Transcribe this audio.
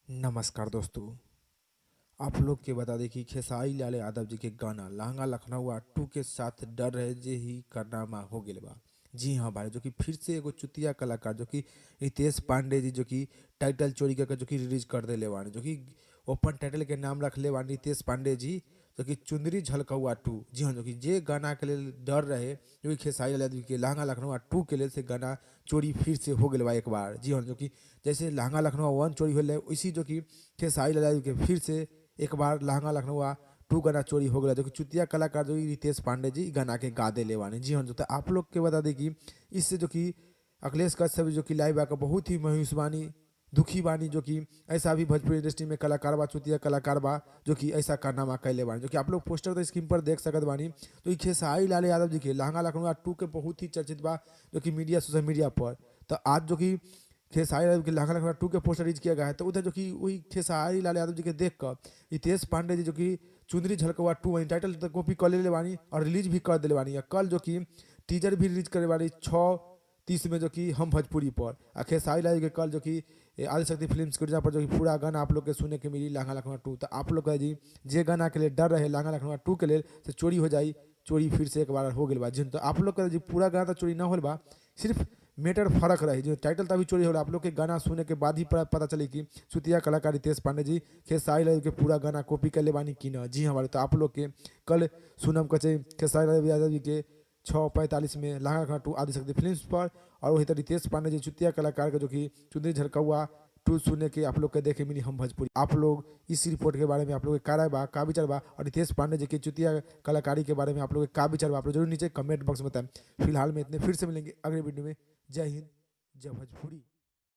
नमस्कार दोस्तों, आप लोग के बता दें कि खेसारी लाल यादव जी के गाना लहंगा लखनऊआ 2 के साथ डर रहे जे ही कारनामा हो गया बा। जी हाँ भाई, जो कि फिर से एगो चुतिया कलाकार जो कि रितेश पांडे जी जो कि टाइटल चोरी करके जो कि रिलीज कर देले बानी, जो कि ओपन टाइटल के नाम रखले बानी रितेश पांडे जी, जो कि चुंदरी झलकौआ 2। जी हाँ, जो कि जे गाना के लिए डर रहे जो कि खेसारी लाल यादव के लहंगा लखनऊआ 2 के लिए से गाना चोरी फिर से हो गया बा एक बार। जी हाँ, जो कि जैसे लहंगा लखनऊआ 1 चोरी होले, उसी जो कि खेसारी लाल यादव के फिर से एक बार लहंगा लखनऊआ 2 गाना चोरी हो गया, जो कि चुतिया कलाकार जो रितेश पांडे जी गाना के गा देले बानी। जी हाँ, जो तो आप लोग के बता दें कि इससे जो कि अखिलेश कश्यप जो कि लाइव आकर बहुत ही मायूस बानी, दुखी बानी, जो कि ऐसा भी भोजपुरी इंडस्ट्री में कलाकार बा, चुतिया कलाकार बा, जो कि ऐसा कारनामा कैले बानी, जो कि आप लोग पोस्टर तो स्क्रीन पर देख सकत बानी। तो ई खेसारी लाल यादव जी के लहंगा लखनऊआ 2 के बहुत ही चर्चित बा जो कि मीडिया सोशल मीडिया पर। तो आज जो कि खेसारी लाल के लहंगा लखनऊआ 2 के पोस्टर रिलीज किया गया है, तो उधर जो कि वही खेसारी लाल यादव जी के देख कर रितेश पांडे जी जो कि चुंदरी झलकौआ 2 वही टाइटल तक कॉपी कर ले बानी और रिलीज भी कर दिले बानी। कल जो कि टीजर भी रिलीज करे बानी 6:30 में जो कि हम भोजपुरी पर। आ खेसारी लाल के कल जो कि आदिशक्ति फिल्म के पर जो कि पूरा गाना आप लोग के सुने के मिली लहंगा लखनऊआ 2। तो आप लोग का जी जे गाना के लिए डर रहे लहंगा लखनऊआ 2 के लिए से चोरी हो जाई, चोरी फिर से एक बार हो गई बा। जिन तो आप लोग का जी पूरा गाना तो चोरी ना होल बा, सिर्फ मैटर फर्क रहे, जो टाइटल तभी चोरी हो। आप लोग के गाना सुने के बाद ही पता चली कि चुतिया कलाकार रितेश पांडे जी खेसारी लाल के पूरा गाना कॉपी कर ले बानी कि न। जी हमारे तो आप लोग के कल सुनम कचे खेसारी लाल यादव जी के 6:45 में लहंगा लखनऊआ 2 आदिशक्ति फिल्म पर, और वही तो रितेश पांडे जी चुतिया कलाकार के जो कि चुंदरी झलकौआ 2 सुने के आप लोग के देखे मिली हम भोजपुरी। आप लोग इस रिपोर्ट के बारे में आप लोग के का राय बा, का विचार बा, और रितेश पांडे जी के चुतिया कलाकारी के बारे में आप लोग के का विचार बा, आप लोग जरूर नीचे कमेंट बॉक्स में बताएं। फिलहाल में इतने, फिर से मिलेंगे अगले वीडियो में। जय हिंद, जय भोजपुरी।